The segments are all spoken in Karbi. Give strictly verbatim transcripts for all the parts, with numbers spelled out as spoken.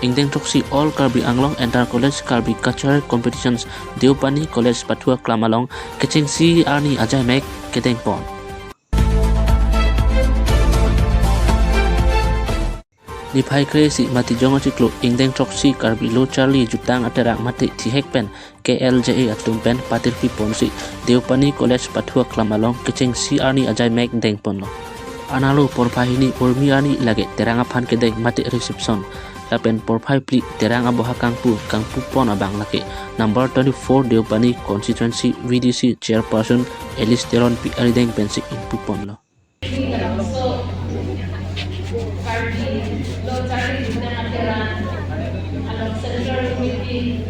Ingdeng throksi All Karbi Anglong Inter College Karbi Cultural Competitions Deopani College Pathu Aklam along kechengsi arni ajaimek kedengpon. Niphai kre-isi Matijong achiklo ingdeng throksi Karbi Lo Charli Jutang Aterang mate thihek pen K L J A atum pen patirpi ponsi Deopani College Pathu Aklam along kechengsi arni ajaimek dengponlo. Analo porphai hini Urmi arni lake terang aphan kedeng mate reception. Lapen porphai phli terang aboha kangpu, kangpu pon abang lake number twenty-four Deopani Constituency V D C Chairperson Alice Teronpi arideng pensi ingpu ponlo. Labangso Karbi Lo Charli Jutang Aterang along Central Committee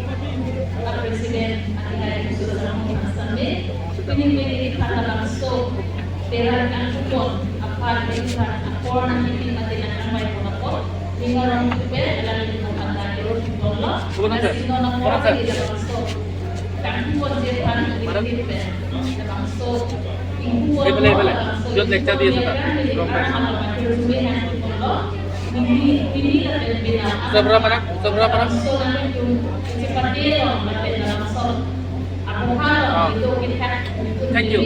a President Adhikari Susan Asami, pini pini iphan labangso terang kangpu pon aphan iphan apor nangkipi mate nangkangvai pon apot, ning arong tupe alang iphan pata kiro ponlo. Pura sir. Pura sir. Labangso kangpu pon je aphan iphan labangso Pele, pele. Jot lecture diye sir. From press. Seberapa nak? Seberapa nak? Ah. Thank you.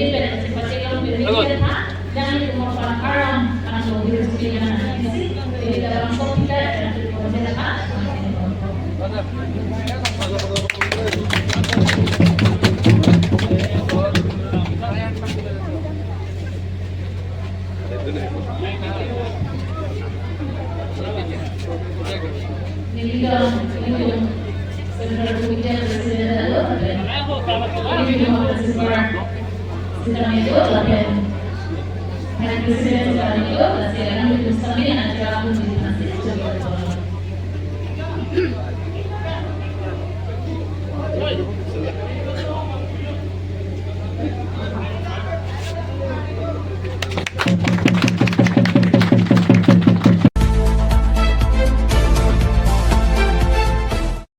Bagus.